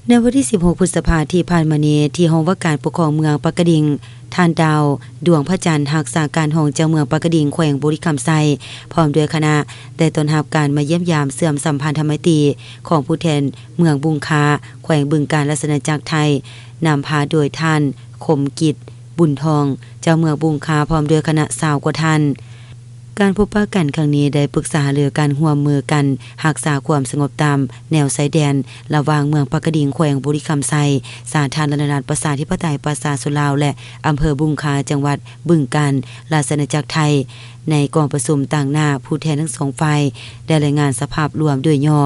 ໃນວັນທີສິບຫົກ ພຶດສະພາທີ່ຜ່ານມານີ້ ທີ່ຫ້ອງວ່າການປົກຄອງເມືອງປາກກະດິງ, ທ່ານ ດາວ ດວງພະຈັນ ຮັກສາການຮອງເຈົ້າເມືອງປາກກະດິງ ແຂວງບໍລິຄຳໄຊ ພ້ອມດ້ວຍຄະນະ ໄດ້ຕ້ອນຮັບການມາຢ້ຽມຢາມເຊື່ອມສຳພັນທຳໄມຕີຂອງຜູ້ແທນເມືອງບຸງຄາ ແຂວງບຶງການ ລາຊະອານາຈັກໄທ ນຳພາໂດຍທ່ານ ຄົມກິດ ບຸນທອງ ເຈົ້າເມືອງບຸງຄາ ພ້ອມດ້ວຍຄະນະຊາວກວ່າທ່ານ. ການພົບປະກັນຄັ້ງນີ້ໄດ້ປຶກສາຫາລືການຮ່ວມມືກັນຮັກສາຄວາມສະຫງົບຕາມແນວຊາຍແດນ ລະຫວ່າງເມືອງປາກກະດິງ ແຂວງບໍລິຄຳໄຊ ສາທາລະນະລັດ ປະຊາທິປະໄຕ ປະຊາຊົນລາວ ແລະ ອຳເພີບຸງຄາ ຈັງຫວັດບຶງການ ລາຊະອານາຈັກໄທ ໃນກອງປະຊຸມຕາງໜ້າຜູ້ແທນທັງສອງຝ່າຍ ໄດ້ລາຍງານສະພາບລວມໂດຍຫຍໍ້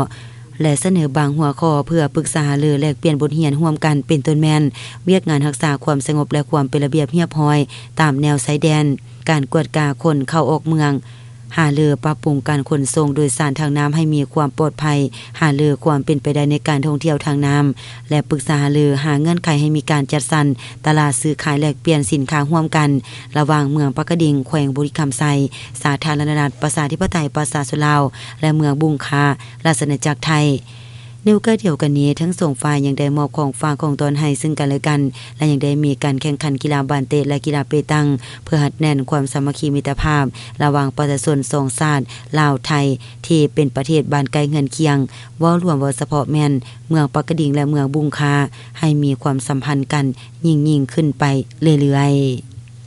ແລະ ສະເໜີບາງຫົວຂໍ້ເພື່ອປຶກສາຫາລືແລກປ່ຽນບົດຮຽນຮ່ວມກັນ ເປັນຕົ້ນແມ່ນ ວຽກງານຮັກສາຄວາມສະຫງົບ ແລະ ຄວາມເປັນລະບຽບຮຽບຮ້ອຍຕາມແນວຊາຍແດນ, ການກວດກາຄົນເຂົ້າອອກເມືອງ, ຫາລືປັບປຸງການຂົນສົ່ງໂດຍສານທາງນ້ຳໃຫ້ມີຄວາມປອດໄພ, ຫາລືຄວາມເປັນໄປໄດ້ໃນການທ່ອງທ່ຽວທາງນ້ຳ ແລະ ປຶກສາຫາລືຫາເງື່ອນໄຂໃຫ້ມີການຈັດສັນຕະຫຼາດຊື້ຂາຍແລກປ່ຽນສິນຄ້າຮ່ວມກັນ ລະຫວ່າງເມືອງປາກກະດິງ ແຂວງບໍລິຄຳໄຊ ສາທາລະນະລັດ ປະຊາທິປະໄຕ ປະຊາຊົນລາວ ແລະ ເມືອງບຸງຄາ ລາຊະອານາຈັກໄທ. ໃນໂອກາດດຽວກັນນີ້, ທັງສອງຝ່າຍຍັງໄດ້ມອບຂອງຝາກຂອງຕ້ອນໃຫ້ເຊິ່ງກັນແລະກັນ ແລະ ຍັງໄດ້ມີການແຂ່ງຂັນກິລາບານເຕະ ແລະ ກິລາເປຕັງ ເພື່ອຮັດແໜ້ນຄວາມສາມັກຄີມິດຕະພາບລະຫວ່າງປະຊາຊົນສອງຊາດ ລາວ-ໄທ ທີ່ເປັນປະເທດບ້ານໃກ້ເຮືອນຄຽງ, ເວົ້າລວມ, ເວົ້າສະເພາະແມ່ນເມືອງປາກກະດິງ ແລະ ເມືອງບຸງຄາ ໃຫ້ມີຄວາມສຳພັນກັນຍິ່ງໆຂຶ້ນໄປເລື້ອຍໆ.